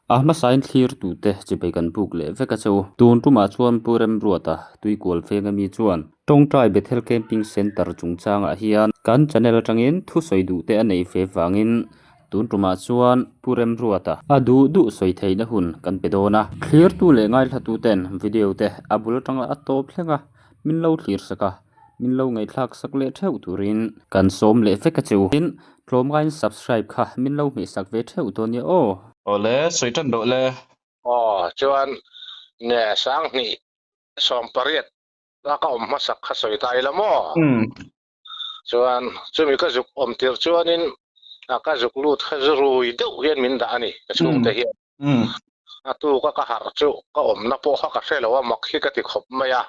A hmasain thlirtute chibai kan buk leh vek a che u. Tun tumah chuan Pu Remruata Tuikual veng ami chuan Tawngtai Bethel Camping Centre chungchangah hian kan channel atangin thusawi duhte a nei ve vangin tun tumah chuan Pu Remruata a duh duh sawi theihna hun kan pe dawn a. Thlirtu leh ngaithlatuten video te a bul atanga a tawp thleng a, min lo thlir sak a, min lo ngaihthlak sak leh theuh turin kan sawm leh vek a che u. Tin, tlawmngaiin subscribe kha min lo hmehsak ve theuh dawn nia aw. Awle, sawi tan rawh le. Aw, chuan ne sanghnih 18 a ka awm hmasak kha sawi ta ila maw? Chuan chumi ka zuk awm tir chuanin a ka zuk lut kha zu rui deuh hian min dah a ni ka chhungte hian. A tuka ka harh chu ka awmna pawh kha ka hre lo a, mak hi ka ti khawp mai a.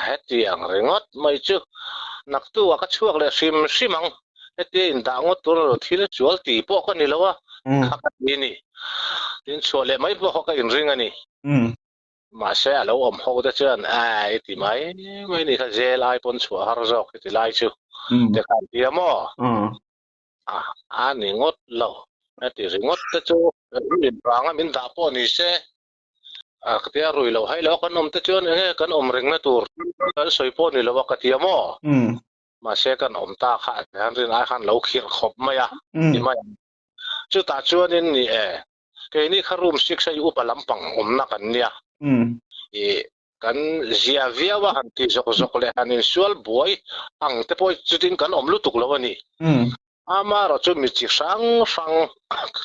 Hetiang ringawt mai chu naktuah ka chhuak leh hrim hrim ang, hetia indah ngawt tur a lo thil chual ti pawh ka ni lo a, kha ka ti a ni. Tin chhuah leh mai pawh kha ka inring a ni. Mahse a lo awm ho te chuan ai ti mai mai ni kha zel ai pawn chhuah har zawk heti lai chu te khan ti a maw? A ni ngawt lo. Heti ringawt te chu rin vanga min dah pawh ni se a ka tia rui lo hai lo kan awm te chuan enge kan awm rengna tur kan sawi pawh ni lo a ka ti a maw? Mahse kan awm ta kha an rin ai khan lo khirh khawp mai a ti mai ang. Chutah chuanin ni e, keini kha room 6 a i upa lampang awmna kan nia. I kan zia viau a han ti zawk zawk leh han insual buai ang te pawh chutin kan awm lutuk lo a ni. Amaherawh chu mi chi hrang hrang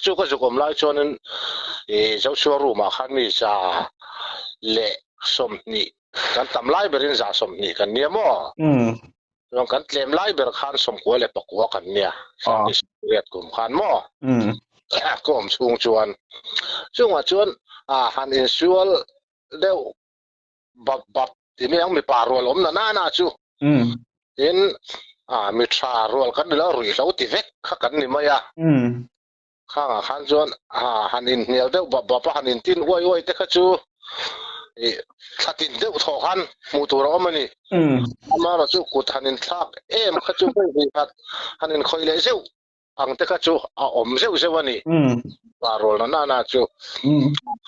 chu ka zuk awm lai chuanin i Joshua room ah khan mi 120 kan tam lai berin 120 kan nia maw? Chuan kan tlem lai ber khan 99 kan nia, 28 kum khan maw? Ka awm chhung chuan chungah chuan a han insual deuh bap bap ti mai ang mipa rual awm na na na chu tin a mi tha rual kan ni lo ruihhlo ti vek kha kan ni mai a khangah khan chuan a han inhnial deuh bap bap a han intin uai uai te kha chu i thlatin deuh thaw khan hmuh tur a awm a ni amaherawh chu kut han inthlak em kha chu hei khat han inkhawih leh zeuh ang te kha chu a awm zeuh zeuh a ni pa rual na na na chu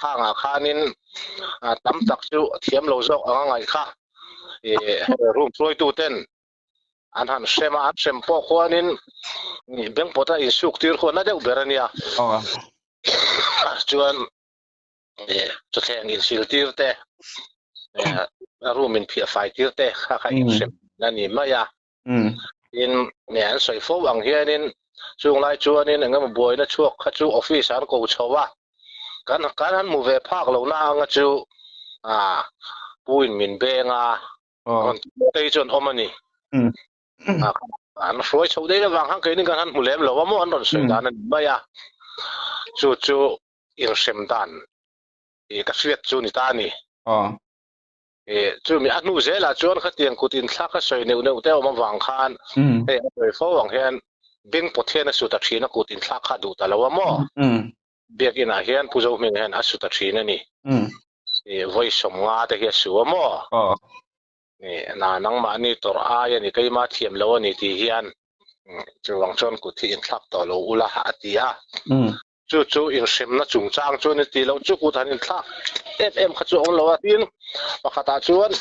khangah khanin tam tak chu thiam lo zawk anga ngaih kha i room hruaitu ten an han hrem a an hrem pawh khuanin bengpawta insuk tir khuan na deuh ber a nia chuan chawthleng insil tir te room in phiah fai tir te kha kha inhrem a ni mai a tin ne an sawi fo ang hianin chung lai chuanin engemaw buaina chhuak kha chu office an ko chho a kan kan han hmu ve phak lo na anga chu a puin min beng a rawn ti te hi chuan awm a ni an hruai chho daih avang khan keini kan han hmu lem lo a maw an rawn sawi dan a ni mai a chu chu inhrem dan ka hriat chu ni ta a ni. Chumi a hnu zelah chuan khatiang kut inthlak a sawi neuh neuh te awm avang khan hei a sawi fo ang hian beng pawt hian a su ta thin a kut inthlak kha duh ta lo a maw? Biakinah hian Pu Zohming hian a su ta thin a ni. Vawi 50 te hi a su a maw? Na nangmahni tawrh ai a ni, keima thiam lo a ni tih hian chuvang chuan kut hi inthlak tawh lo ula a ti a. Chu chu inhremna chungchang chu ni tih loh chu kut han inthlak em em kha chu a awm lo a. Tin, pakhatah chuan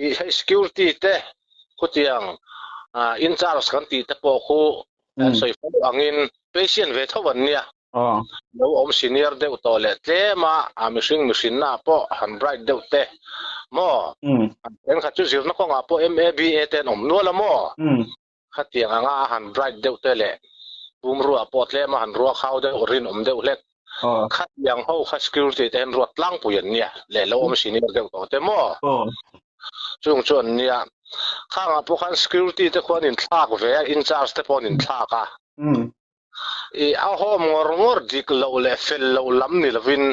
ih hei security te khutiang in charge kan tih te pawh khu an sawi fo angin patient ve tho an nia. Lo awm senior deuh tawh leh tlem a, a mihring mihrinna pawh han bright deuh te maw? Thenkhat chu zirna kawngah pawh MA, BA te an awm nual a maw? Khatiang anga a han bright deuh te leh pumruah pawh tlem a han ruak hau deuh rinawm deuh hlek. Khatiang ho kha security te hian ruat tlangpui an nia leh lo awm senior deuh tawh te maw? Chung chu an nia. Khangah pawh khan security te khuan inthlak ve a, in charge te pawh an inthlak a. I a hawm ngawr ngawr dik loh leh fel loh lam ni lovin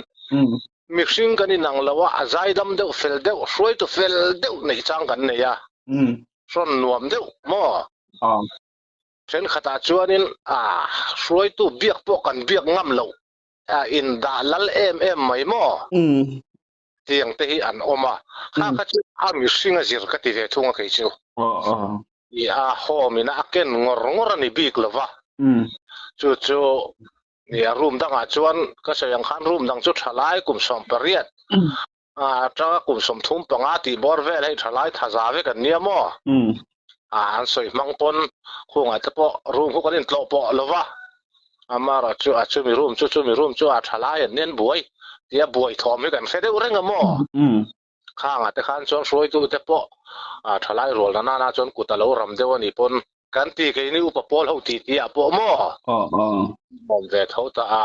mihring kan inang lo a, a zaidam deuh fel deuh, hruaitu fel deuh neih chang kan nei a. Hrawn nuam deuh maw? Thenkhatah chuanin a hruaitu biak pawh kan biak ngam loh a indah lal em em mai maw? Tiang te hi an awm a, kha kha chu a mihring a zir ka ti ve thung a kei chu. I a hawm ina a ken ngawr ngawr a ni bik lo va, chu chu Nia room dangah chuan ka sawi ang khan room dang chu thalai kum 18 atanga kum 35 tih bawr vel hei thalai thaza vek an nia maw? An sawi hmang pawn khungah te pawh room khu kan intlawh pawh lo va, amaherawh chu a chumi room chu chumi room chu a thalai an nen buai tia buai thawm hi kan hre deuh reng a maw? Khangah te khan chuan hruaitute pawh thalai rual na nana chuan kut a lo ram deuh a nih pawn kan ti keini upa pawl ho ti tih ah pawh maw awm ve tho ta a.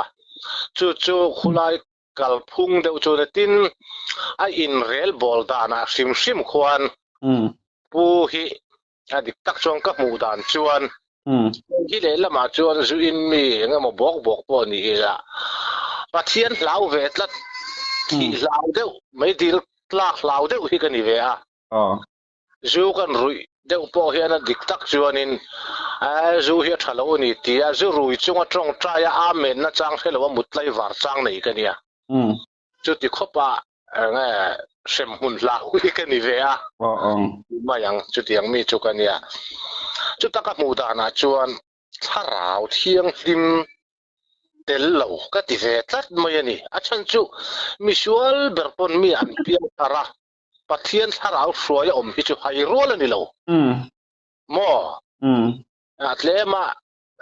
Chu chu khulai kalphung deuh chu ni tin a inrel bawl danah hrim hrim khuan pu hi a dik tak chuan ka hmuh dan chuan hi lehlamah chuan zu in mi eng emaw bawk bawk pawh ni ila Pathian hlau ve tlat thih hlau deuh mai dil tlak hlau deuh hi ka ni ve a. Zu kan ruih deuh pawh hian a dik tak chuanin zu hi a tha lo a ni tia zu rui chunga tawngtaia amen na chang hre lo a mut tlaivar chang nei ka nia. Chuti khawpa enge hrem hmun hlau hi ka ni ve a. Mai ang chutiang mi chu ka nia. Chuta ka hmuh danah chuan thlarau thianghlim tel lo ka ti ve tlat mai a ni. A chhan chu misual ber pawn mi an piang thar a, Pathian thlarau hruai a awm hi chu hai rual a ni lo. Maw? A tlema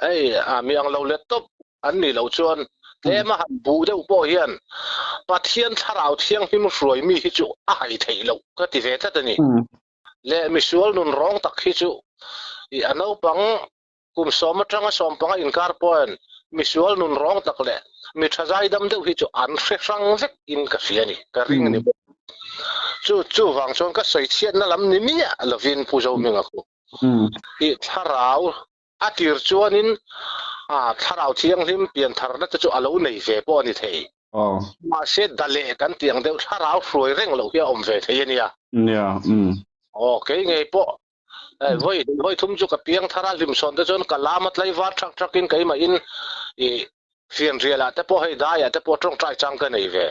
hei a mi ang lo let tawp an nih loh chuan tlema han buh deuh pawh hian Pathian thlarau thianghlim hruai mi hi chu a hai theih loh ka ti ve tlat a ni. Leh misual nun rawng tak hi chu i a naupang kum sawm atanga sawm panga inkar pawhin misual nun rawng tak leh mi tha zaidam deuh hi chu an hre hrang vek in ka hria a ni, ka ring a ni bawk. Chu chuvang chuan ka sawi chhiatna lam ni miah lovin Pu Zohminga khu i thlarau a tir chuanin a thlarau thianghlim piantharna te chu a lo nei ve pawh a ni thei. Mahse da leh kan tih ang deuh thlarau hruai reng loh hi a awm ve thei a nia. Aw kei ngei pawh vawi vawi thum chu ka piang thar a hlimsawn te chuan ka lam a tlaivar thak thak in keimahin i fianrial ah te pawh hei dai ah te pawh tawngtai chang ka nei ve.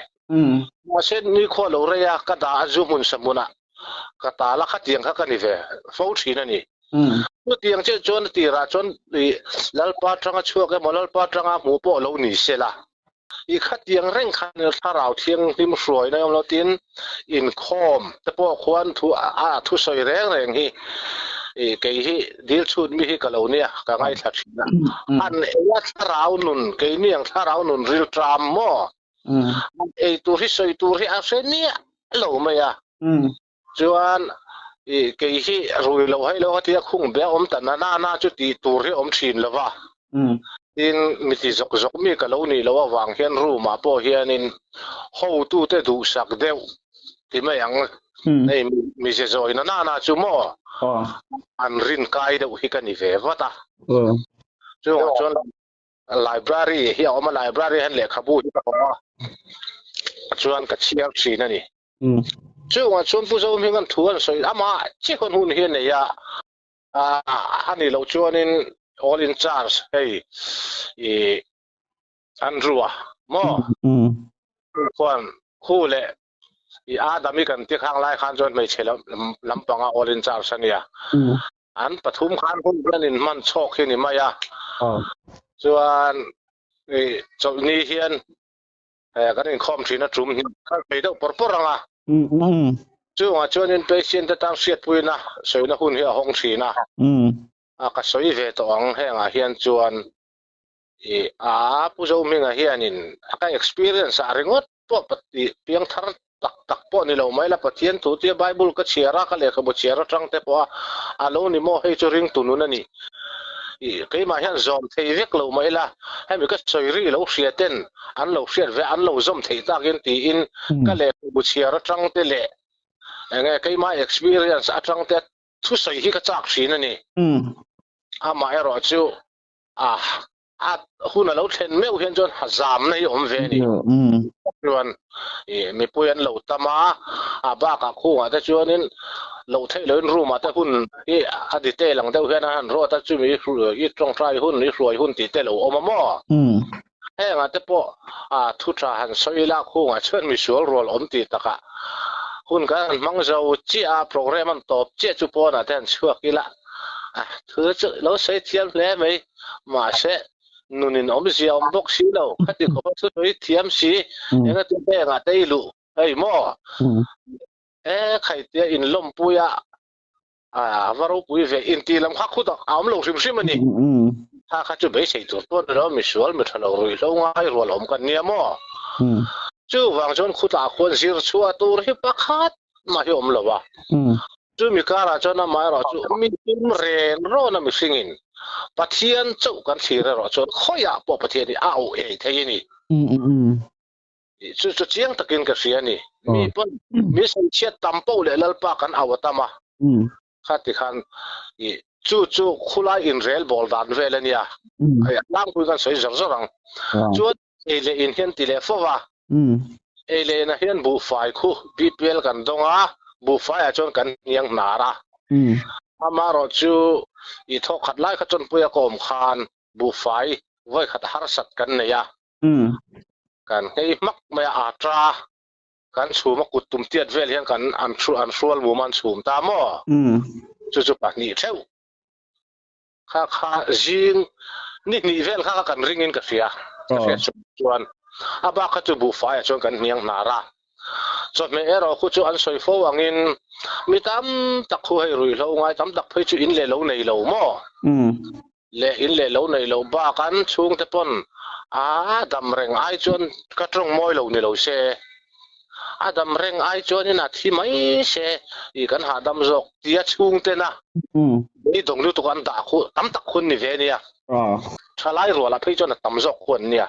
Mahse nikhua lo rei a ka dah a zu hmun sa hmunah ka tal a khatiang kha ka ni ve fo thin a ni. Chutiang chiah chuan a tirah chuan i Lalpa tanga chhuak emaw Lalpa tanga hmuh pawh lo ni se la. I khatiang reng khan thlarau thianghlim hruaina awm lo tin inkhawm te pawh khuan thu a thusawi reng reng hi i kei hi dil chhut mi hi ka lo nia ka ngaithla thin a. An ei a thlarau nun keini ang thlarau nun rilṭam maw? An ei tur hi sawi tur hi a hre miah lo mai a. Chuan i kei hi rui lo hei lo ka tia khung be a awm ta na na na chu tih tur hi a awm thin lo va. Tin mi ti zawk zawk mi ka lo nih loh avang hian room ah pawh hianin hotute duhsak deuh ti mai ang. Hei mi ze zawi na na na chu maw an rin kai deuh hi ka ni ve vat a. Chungah chuan library hi a awm a, library hian lehkhabu hi ka hawng a, chuan ka chhiar thin a ni. Chungah chuan Pu Zohminga'n thu an sawi amah chiah hun hi a nei a, a nih loh chuanin all in charge hei i an ru a maw? Khuan khu leh i Adam-i kan ti khang lai khan chuan hmeichhe lampanga all in charge a nia. An pathum khan hun hian in hman chhawk hi ni mai a. Chuan i chawlhni hian kan inkhawm thin a tum hi kal phei deuh pawr pawr ang a. Chungah chuanin patient te tan hriatpuina sawina hun hi a hawng thin a. Ka sawi ve tawh ang hengah hian chuan i a Pu Zohminga hianin a ka experience ah ringawt pawh piang thar tak tak pawh ni lo mai la Pathian thu tia Bible ka chhiar a ka lehkhabu chhiar atang te pawh a a lo ni maw hei chu ringtu nun a ni i keimah hian zawm thei vek lo mai la hemi ka sawi ri lo hria ten an lo hriat ve an lo zawm thei takin tiin ka lehkhabu chhiar atang te leh enge keimah experience atang te thusawi hi ka chak thin a ni amaherawh chu a a hun a lo thlen meuh hian chuan ha zamna hi awm ve a ni. Chuan mipui an lo tam a, a bakah khungah te chuanin lo theih loin room ah te hun hi a detail ang deuh hian a han ruat a, chumi i tawngtai hun, i hruai hun tih te lo awm a maw? Hengah te pawh a thu tha han sawi ila khungah chuan misual rual awm tih takah hun kan han hmang zo chiah a, program an tawp chiah chu pawnah te han chhuak ila, a thu chu lo sawi thiam hle mai. Mahse, Nunin awmzia awm bawk si lo, khati khawpa thusawi thiam si, engati bengah te i luh hei maw? E khaitia inlawmpui a, a va ropui ve inti lam kha khut a awm lo hrim hrim a ni. Kha kha chu beisei tur pawh ni lo, misual mi tha lo ruihhlo ngai rual awm kan nia maw? Chuvang chuan khutah khuan zir chhuah tur hi pakhat mah hi awm lo a. Chumi karah chuan amaherawh chu mi tum ren rawn a mihringin Pathian chauh kan thlir erawh chuan khawiah pawh Pathian hi a auh ei thei a ni. Chu chu chiang takin ka hria a ni. Mi pawn mi sawichhiat tam poh leh Lalpa kan auh a tam a. Kha ti khan i chu chu khulai inrel bawl dan vel a nia. Hei a tlangpui kan sawi zawr zawr ang. Chuan ei leh in hian ti leh fo va. Ei leh inah hian buhfai khu BPL kan dawng a, buhfaiah chuan kan hniang hnar a. Amaherawh chu i thawk khat lai kha chuan puia ka awm khan buhfai vawi khat harsat kan nei a. Kan nghei hmak mai a, atra kan chhum a kut tum tiat vel hian kan an an hrual mum a an chhum ta maw? Chu chu pahnih theuh. Kha kha zing ni hnih vel kha kha kan ring in ka hria. Ka hriat chuan a bak kha chu buhfaiah chuan kan hniang hnar a. Chawhmeh erawh khu chu an sawi fo angin mi tam tak khu hei ruihhlo ngai tam tak phei chu in leh lo nei lo maw? Leh in leh lo nei lo bak an chhungte pawn a dam reng ai chuan ka tawng mawi lo ni lo se a dam reng ai chuanin a thi mai se i kan hahdam zawk tia chhungtena beidawng lutuk an dah khu tam tak hun ni ve nia. Thalai rualah phei chuan a tam zawk khu an nia.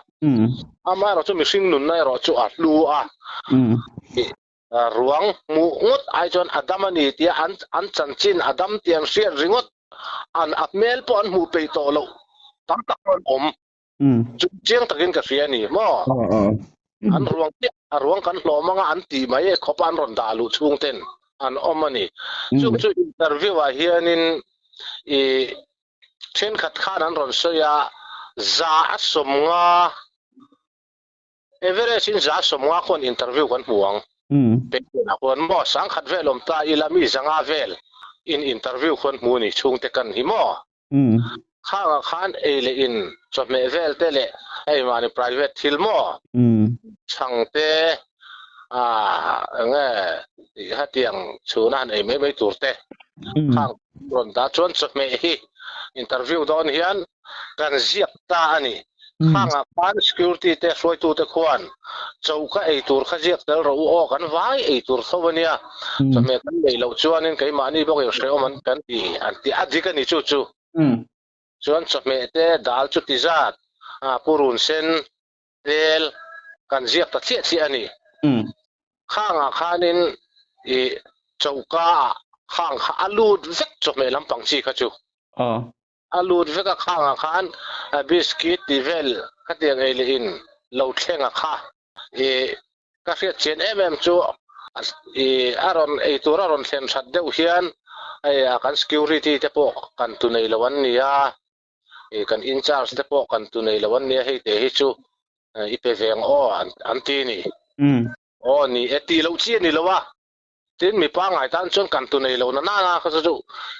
Amaherawh chu mihring nunna erawh chu a hlu a. Ruang hmuh ngawt ai chuan a dam a ni tia an an chanchin a dam tih an hriat ringawt an a hmel pawh an hmuh peih tawh loh tam tak pawh an awm. Chu chiang takin ka hria a ni maw? An ruang chiah a ruang kan hlawm anga an tih mai e khawpa an rawn dah luh chhung ten an awm a ni. Chung chu interview ah hianin i thenkhat khan an rawn sawi a, za a sawmnga Everest in za sawmnga khuan interview kan hmu ang. Pekah khuan maw sangkhat vel awm ta ila mi zanga vel in interview khuan hmu ni chhungte kan hi maw. Khangah khan ei leh in chawhmeh vel te leh hei mahni private thil maw chhang te ah enge tih hetiang chhuna han ei mai mai tur te khang rawn dah chuan chawhmeh hi interview dawn hian kan ziak ta a ni. Khangah khan security te hruaitute khuan choka ei tur kha ziak tel rawh u aw kan vai ei tur tho a nia. Chawhmeh kan neih loh chuanin keimahni bawkin hrehawm an kan ti an ti a dik a ni chu chu. Chuan chawhmeh te dal chu ti zat purun sen tel kan ziak ta chiah chiah a ni. Khangah khanin i choka ah khang kha a lut vek chawhmeh lampang chi kha chu. A lut vek a khangah khan biscuit tih vel khatiang ei leh in lo thleng a kha. I ka hriat chian em em chu i a rawn ei tur a rawn thlen that deuh hian hei a kan security te pawh kan tu nei lo an ni a, i kan in charge te pawh kan tu nei lo an ni a hei te hi chu i pe ve ang aw an ti a ni. Aw ni e tih loh chi a ni lo a. Tin, mi pangngai tan chuan kan tu nei lo na nana kha chu chu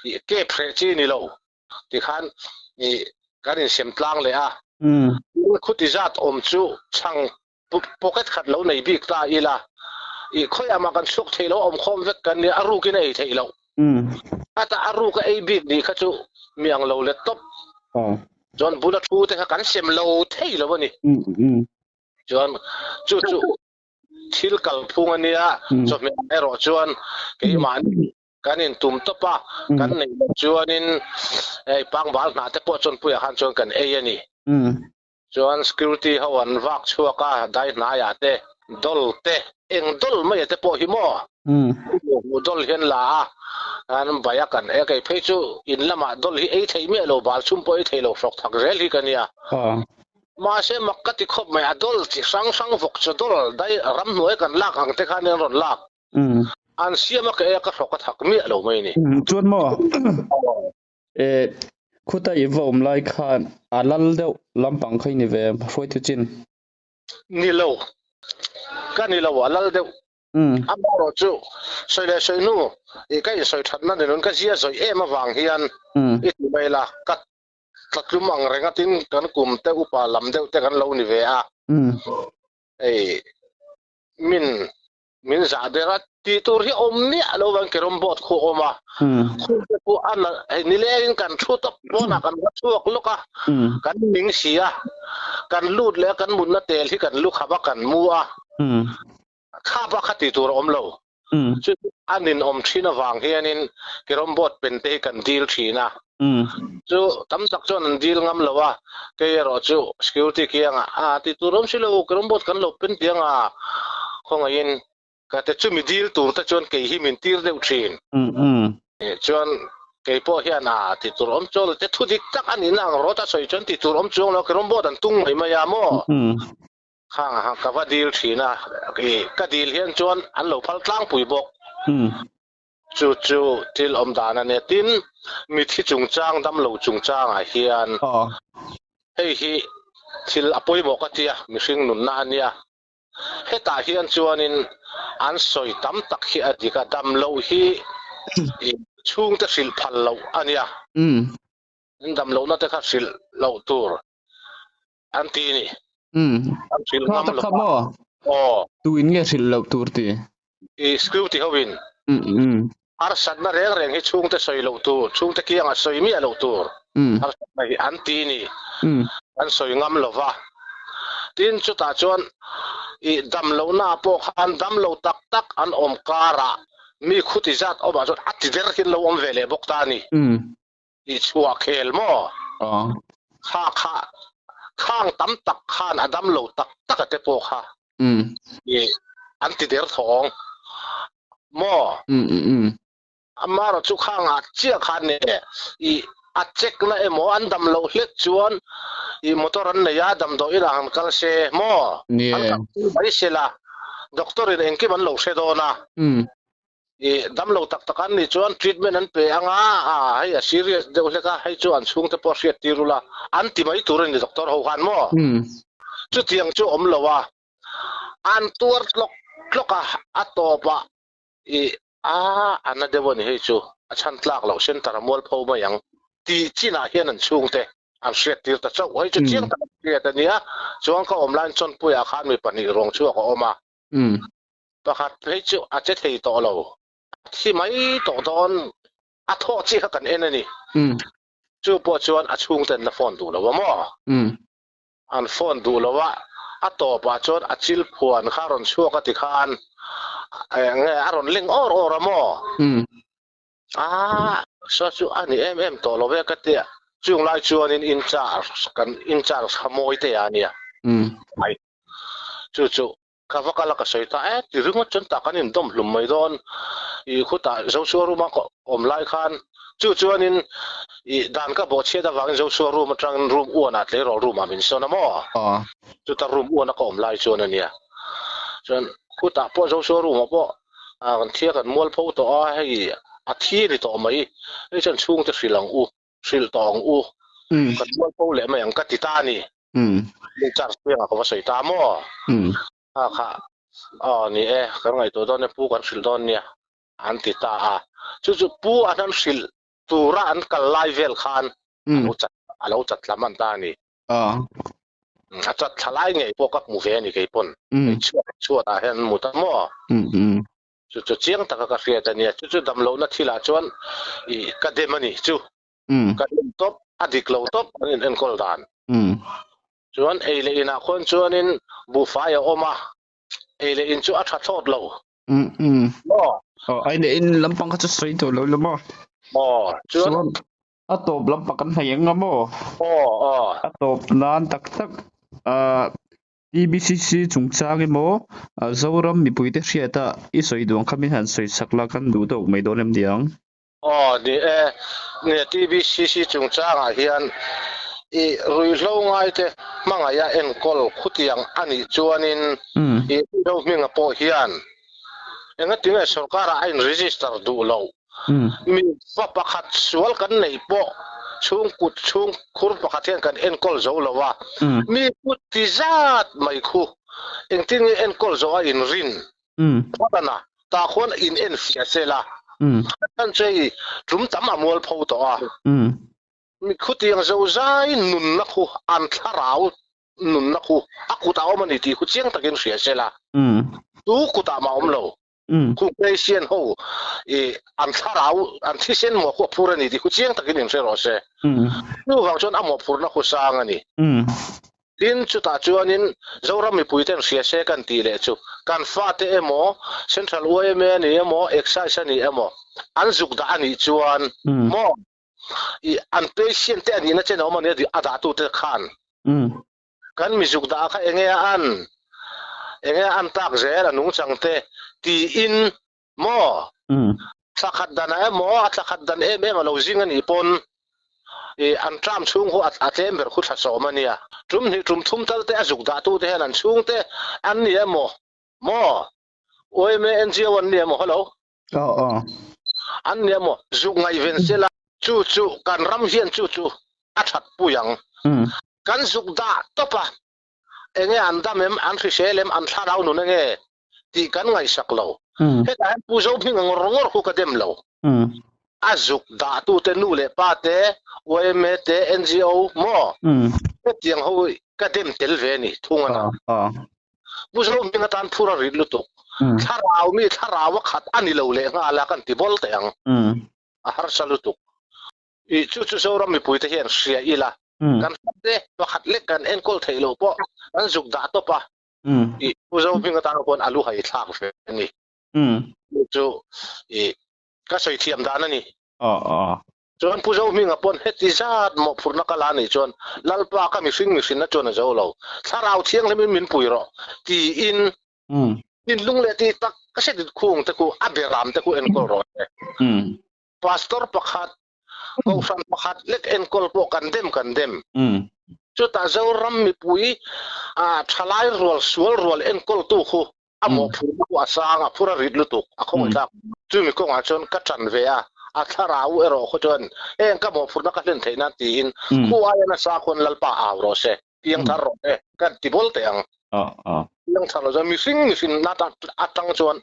i kep hreh chi ni lo tikhan i kan insem tlang leh a. Tin, khuti zat awm chu chhang pocket khat lo nei bik ta ila i khawiah mah kan chhuak thei lo a awm khawm vek kan nia a rukin a ei theih loh. Ata a ruk a ei bik nih kha chu mi ang lo let tawp. Chuan bula thu te kha kan sem lo thei lo a ni. Chuan chu chu Thil kalphung a nia, chawhmeh erawh chuan keimahni kan intum tawp a, kan neih loh chuanin hei pangbal hnah te pawh chawnpuiah khan chuan kan ei a ni. Chuan security ho an vak chhuak a, dai hnaiah te, doll te, eng doll mai te pawh hi maw hmuh doll hian la a, an bai a kan ei a, kei phei chu in lamah doll hi ei thei miah lo, bal chhum pawh ei thei lo hrawk thak zel hi ka nia. Mahse mak ka ti khawp mai, a dawl chi hrang hrang vawk chu dawl dai ramhnuai kan lak ang te khan in rawn lak. An siam a ka ei a ka hrawk a thak miah lo mai ni. Chuan maw eh khuta i va awm lai khan a lal deuh lampang kha i ni ve em hruaitu chin? Ni lo, ka ni lo a lal deuh. Amaherawh chu sawi leh sawi hnu i ka insawi thatna ni nun ka zia zawih em avang hian i ti mai la ka. tlatlum ang reng a, tin kan kum te upa lam deuh te kan lo ni ve a. Hei min min zah der a tih tur hi awm miah lo vang carrom board khu a awm a. Khu te khu a na hei nilengin kan thu tawp pawnah kan va chhuak lawk a, kan ning si a, kan lut leh a kan mutna tel hi kan lu khap a kan mu a. Kha bak kha tih tur a awm lo. Chu a ninawm thin avang hianin carrom board pen te hi kan dil thin a. Chu tam tak chuan an dil ngam lo a, kei erawh chu security kiangah a tih tur awm si lo, carrom board kan lo pen tiang a, khawngaihin ka te chumi dil tur te chuan kei hi min tir deuh thin. Chuan kei pawh hian a tih tur awm chuang lo te thu dik tak a nihna ang rawt a sawi chuan tih tur awm chuang lo, carrom board an tung mai mai a maw? Khang a ka va dil thin a, i ka dil hian chuan an lo phal tlangpui bawk. Chu chu thil awm dan a nia. Tin, mithi chungchang, damlo chungchangah hian hei hi thil a pawimawh ka tia, mihring nunna a nia. Hetah hian chuanin an sawi tam tak hi a dik a, damloh hi i chhungte hrilh phal loh a nia. Damlohna te kha hrilh loh tur. An ti ni. An hrilh ngam lo a. Aw. Tu in nge hrilh loh tur ti? I security ho in. Harsatna reng reng hi chhungte sawi loh tur, chhungte kiangah sawi miah loh tur. Harsatna hi an ti ni. An sawi ngam lo va. Tin chutah chuan i dam lohna pawh khan dam lo tak tak an awm karah mi khuti zat awmah chuan a ti der hian lo awm ve leh bawk ta a ni. I chhuah khel maw? Kha kha khang tam tak khan a dam lo tak tak a te pawh kha i an ti der thawng maw? Amaherawh chu khang ah chiah khan ne i a check na emaw an dam loh hlek chuan i motor an nei a damdawi inah han kal se maw? An kal mai se la doctor in engkim an lo hre dawn a. I damlo tak tak an nih chuan treatment an pe anga a hei a serious deuh hlek a, hei chu an chhungte pawh hriat tir ula an ti mai tur a ni doctor ho khan maw? Chutiang chu awm lo a, an tuar tlawk tlawk a, a tawp ah i a a na deuh a ni hei chu a chhan tlak loh center a mualpho mai ang tih chinah hian an chhungte an hriat tir ta chauh, hei chu chiang tak an hriat a nia, chuan ka awm laiin Chawnpuiah khan mi pahnih ruang chhuak a awm a. Pakhat phei chu a che thei tawh lo. A thi mai tawh dawn. A thawh chiah kha kan en a ni. Chu pawh chuan a chhungten la phone duh lo a maw? An phone duh lo a, a tawpah chuan a chil phuan kha a rawn chhuak a ti khan eng nge a rawn ling awr awr a maw? A, saw chu a ni em em tawh lo ve ka tia. Chung lai chuanin in charge kan in charge kha mawi te a nia. Ai chu chu Ka va kal a ka sawi ta e ti ringawt chuan tah kan indawm hlum mai dawn i khutah Joshua room a awm lai khan chu chuanin i dan ka bawhchhiat avangin Joshua room atangin room uan ah tleirawl room ah min sawn a maw chuta room uan a ka awm lai chuan ania chuan khutah pawh Joshua room ah pawh kan thia kan mualpho tawh a hei a thi a ni tawh mai hei chuan chhungte hrilh ang u hrilh tawh ang u ka mualpho leh mai ang ka ti ta a ni. Min charge piangah ka va sawi ta maw? A kha aw ni e kan ngaihtuah dawn e pu kan hrilh dawn nia an ti ta a. Chu chu pu an han hrilh tura an kal lai vel khan a lo chat thla hman ta a ni. A chat thla lai ngei pawh ka hmu ve a ni kei pawn. Chhuat chhuatah hian an mu ta maw? Chu chu chiang taka ka hriat a nia. Chu chu damlohna thilah chuan i ka dem a ni chu. Ka dem tawp, a dik lo tawp an in enkawl dan. Chuan ei leh inah khuan chuanin buhfai a awm a, ei leh in chu a tha thlawt lo. Maw? Aw, ei leh in lampang kha chu sawi tawh lo la maw? Aw, chuan. Chuan a tawp lampang kan hnaih ang a maw? Aw, aw. A tawp nan tak tak ah TBCC chungchang emaw Zoram mipuite hriata i sawi duh ang kha min han sawi chak la kan duh tawk mai dawn em ni ang? Aw ni e, nge TBCC chungchangah hian i ruihhlo ngaite hmangaih a enkawl khutiang a nih chuanin i ruihhlo hminga pawh hian engatinge sorkarah a in register duh loh? Mi fa pakhat sual kan neih pawh chhung kut chhung khur pakhat hian kan enkawl zo lo a, mi kut ti zat mai khu engtin nge enkawl zawh a inrin phawt a na, tah khuan in enfiah sel a, kan chu hei tum tam a mual pho tawh a. Mi khutiang zozai nunna khu an thlarau nunna khu a kutah a awm a ni tih khu chiang takin hria se la. Tu kutah mah a awm lo. Khu Christian ho i an thlarau an thisen maw khu a phur a ni tih khu chiang takin inhre rawh se. Chuvang chuan a mawhphurhna khu sang a ni. Tin, chutah chuanin Zoram mipuiten hria se kan tih leh chu kan fate emaw, Central yma a ni emaw, Excise a ni emaw, an zuk dah a nih chuan maw i an patient te a nihna chen a awm a nia a dahtute khan kan mizuk dah kha enge a an enge a an tak zel a nungchang te tiin maw thla khat dan ah emaw a thla khat dan em em a lo zing a nih pawn i an term chhung khu a tlem ber khu thla sawm a nia tum hnih tum thum tal te a zuk dah tu te hian an chhung te an ni emaw maw yma NGO an ni emaw hello An nia maw? Zuk ngaihven sela chu chu kan ram hian chu chu a that pui ang. Kan zuk dah tawp a, enge an dam em, an hrisel em, an thlarau nun enge tih kan ngaihsak lo. Hetah hian Pu Zohminga ngawr ngawr khu ka dem lo. A zuk dahtute nu leh pa te, yma te, NGO maw? Hetiang ho ka dem tel ve a ni thung a na. Pu Zohminga tan phur a rit lutuk. Thlarau mi thlarau a khat a ni lo leh nghal a kan ti bawl teh ang. A harsa lutuk. I chu chu Zoram mipuite hian hria ila kan fate pakhat lek kan enkawl theih loh pawh kan zuk dah tawp a. I Pu Zohminga tan khuan a lu hai thlak ve a ni. Chu chu i ka sawi thiam dan a ni. Chuan Pu Zohminga pawn heti zat mawhphurhna ka la anih chuan Lalpa ka mihring mihrinna chuan a zo lo, Thlarau Thianghlimin min pui rawh tiin thinlung leh tih tak ka hre dit khung te khu a beram te khu enkawl rawh se. Pastor pakhat, Kohhran pakhat lek enkawl pawh kan dem kan dem. Chutah Zoram mipui thalai rual sual rual enkawltu khu a mawhphurhna pawh a sang a, phur a rit lutuk, a khawngaih tlak. Chumi kawngah chuan ka ṭan ve a, a thlarau erawh khaw chuan heng ka mawhphurhna ka hlen theih nan tiin khu aia nasa khuan Lalpa au rawh se, piang thar rawh se ka ti bawl teh ang. Piang thar lo chuan mihring mihring atang chuan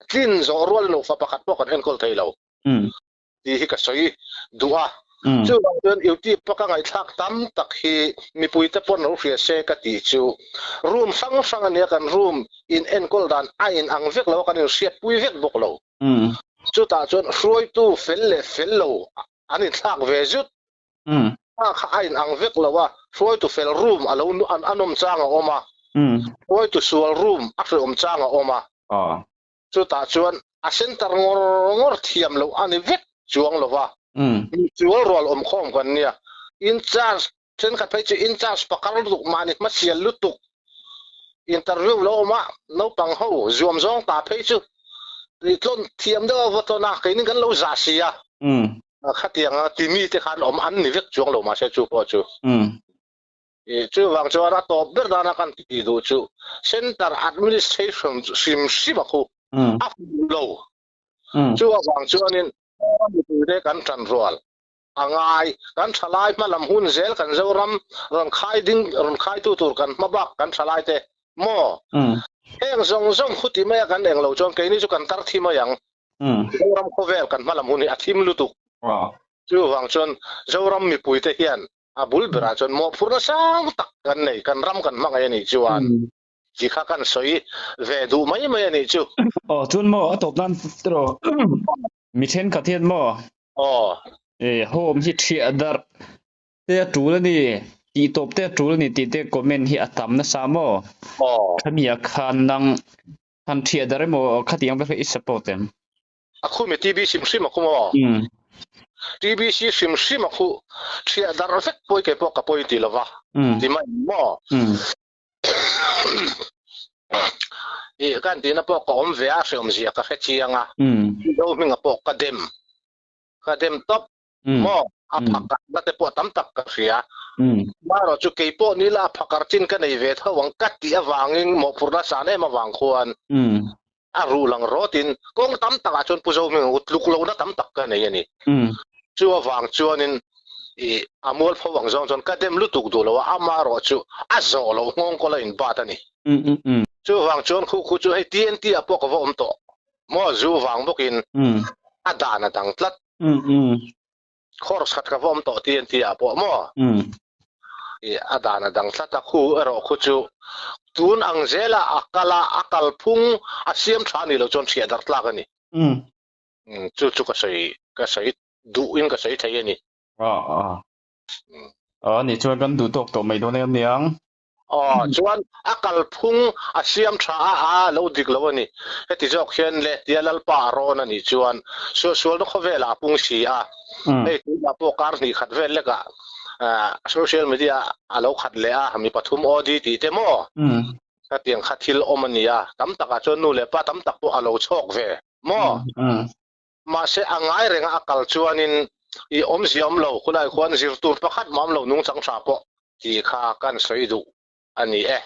tlin zawh rual lo fa pakhat pawh kan enkawl thei lo. tih hi ka sawi duh a. Chuvang chuan YouTube a ka ngaihthlak tam tak hi mipuite pawn lo hria se ka tih chu room hrang hrang a nia kan room in enkawl dan a in ang vek lo a kan inhriatpui vek bawk lo. Chutah chuan hruaitu fel leh fel lo an inthlak ve zut a kha a in ang vek lo a, hruaitu fel room a lo a nawm chang a awm a, hruaitu sual room a hreawm chang a awm a. Chutah chuan a center ngawr ngawr thiam loh a ni vek chuang lo va, misual rual awm khawm kan nia. In charge thenkhat phei chu in charge pakar lutuk mahni hmasial lutuk interview lo awm a, naupang ho zuam zawng ta phei chu tlawn thiam deuh a va tlawn a, keini kan lo zah si a, khatiang timi te khan awm an ni vek chuang lo mahse chu pawh chu. I chuvang chuan a tawp ber dana kan tih duh chu Centre Administration hrim hrim a khu a fuh lo. Chu avang chuanin mipuite kan tan rual a ngai. Kan thalai hmalam hun zel kan Zoram rawn khai ding rawn khaitu tur kan hma bak kan thalai te maw? Heng zawng zawng khu ti maia kan eng lo chuan keini chu kan tar thi mai ang. Zoram khawvel kan hmalam hun hi a thim lutuk. Chuvang chuan Zoram mipuite hian A bul berah chuan mawhphurhna sang tak kan nei, kan ram kan hmangaih a nih chuan chi kha kan sawi ve duh mai mai a nih chu. Aw chuan maw a tawp nan tiraw mi thenkhat hian maw Aw. E home hi thiah darh te a tul a ni, tih tawp te a tul a ni tih te comment hi a tam nasa maw? Aw. Khami ah khan nang han thiah darh emaw khatiang vek hi i support em? A khu mi TBC hrim hrim a khu maw? TBC hrim hrim a khu thiah darh vek pawi kei pawh ka pawi ti lova ti mai maw? I kan tihna pawh ka awm ve a hreawm zia ka hre chiang a Mizo hminga pawh ka dem ka dem tawp maw? A phakar na te pawh tam tak ka hria marawh chu kei pawh nila a phakar chin ka nei ve tho ang ka tih avangin mawhphurhna san em avang khuan A ruh lang rawtin kawng tam takah chuan Pu Zohminga u tluk lohna tam tak ka nei a ni. Chu avang chuanin i a mualpho ang zawng chuan ka dem lutuk duh lo a, amaherawh chu a zawh loh nghawng kawl a inbat a ni. Chuvang chuan khu khu chu hei TNT ah pawh ka va awm tawh maw zu vang bawkin a dan a dang tlat. Course khat ka va awm tawh TNT ah pawh maw? I a dan a dang tlat a, khu erawh khu chu tun ang zela a kal a, a kalphung a siam tha anih loh chuan hriat dar tlak a ni. Chu chu ka sawi ka sawi duhin ka sawi thei a ni. A nih chuan kan duh tawk tawh mai dawn em niang. Aw, chuan a kalphung a siam tha a, a lo dik lo a ni. Heti zawk hian le tia Lalpa a rawn a nih chuan suahsualna khawvelah a pung si a. Hei tunah pawh kar hnih khat vel lekah social media a lo khat leh a, mi pathum OD tih te maw? Hetiang kha thil awm a ni a, tam takah chuan nu leh pa tam tak pawh a lo chhawk ve maw? Mahse a ngai renga a kal chuanin i awmzia awm lo, khulai khuan zir tur pakhat mah awm lo nungchang tha pawh tih kha kan sawi duh a ni e.